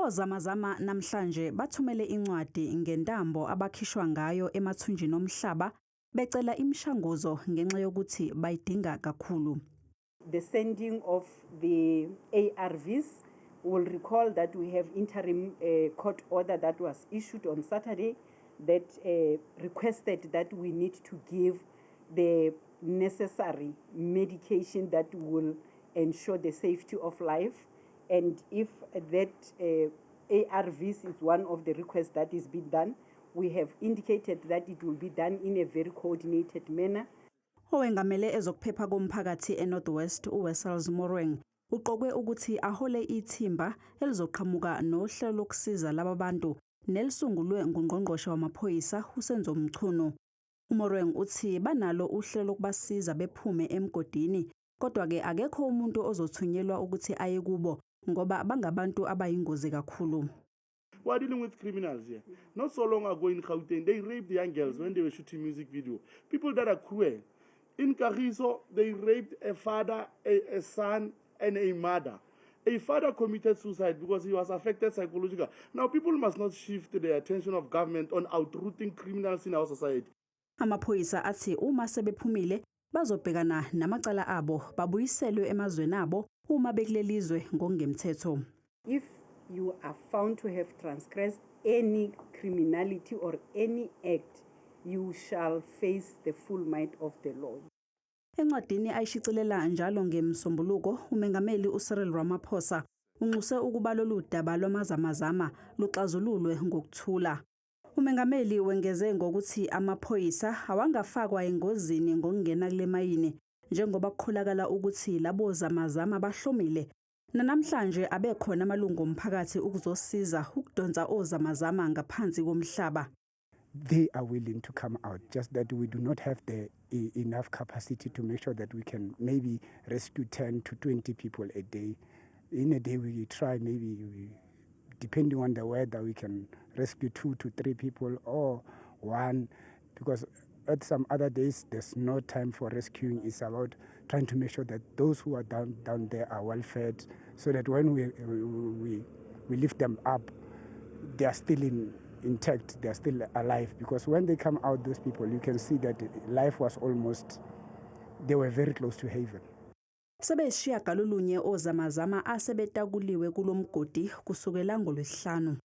Ozamazama namhlanje bathumele incwadi ngentambo abakhishwa ngayo emathunjini omhlaba becela imishanguzo ngenxa yokuthi bayidinga kakhulu. The sending of the ARVs, will recall that we have interim court order that was issued on Saturday that requested that we need to give the necessary medication that will ensure the safety of life. And if that ARVs is one of the requests that is being done, we have indicated that it will be done in a very coordinated manner. Owengamele ezokuphepha komphakathi eNorth West, uWessels Morweng, uqokwe ukuthi ahole ithimba elizoqhamuka nohlelo lokusiza laba bantu nelisungulwe ngungqongqoshe wamaphoyisa uSenzo Mchunu. UMorweng uthi banalo uhlelo lokubasiza bephume emgodini, kodwa-ke akekho umuntu ozothunyelwa ukuthi aye kubo ngoba bangabantu abayingozi kakhulu. We are dealing with criminals here. Not so long ago in Gauteng, they raped young girls when they were shooting music video. People that are cruel. In Kagiso, they raped a father, a son, and a mother. A father committed suicide because he was affected psychologically. Now, people must not shift the attention of government on uprooting criminals in our society. Amaphoyisa athi uma sebephumile bazobhekana namacala abo, babuyiselwe emazweni abo uma bekulelizwe ngokungemthetho. If you are found to have transgressed any criminality or any act, you shall face the full might of the law. Encwadini ayishicilela njalo ngeMsombuluko, uMengameli uCyril Ramaphosa unxuse ukuba lolu daba lwamazamazama luxazululwe ngokuthula. Umengameli wengeze ngokuthi amaphoyisa awangafakwa engozini ngokungena kule mayini njengoba kukholakala ukuthi labo zamazama bahlomile. Nanamhlanje abekhona amalungu omphakathi ukuzosiza ukudonsa ozamazama ngaphansi komhlaba. They are willing to come out, just that we do not have the enough capacity to make sure that we can maybe rescue 10 to 20 people a day. In a day, we try maybe, depending on the weather, we can rescue two to three people or one, because at some other days, there's no time for rescuing. It's about trying to make sure that those who are down there are well fed, so that when we lift them up, they are still intact, they are still alive. Because when they come out, those people, you can see that life was almost, they were very close to heaven. Sebeshiyagalolunye ozamazama asebetakuliwe kulomgodi kusukela ngolwesihlanu.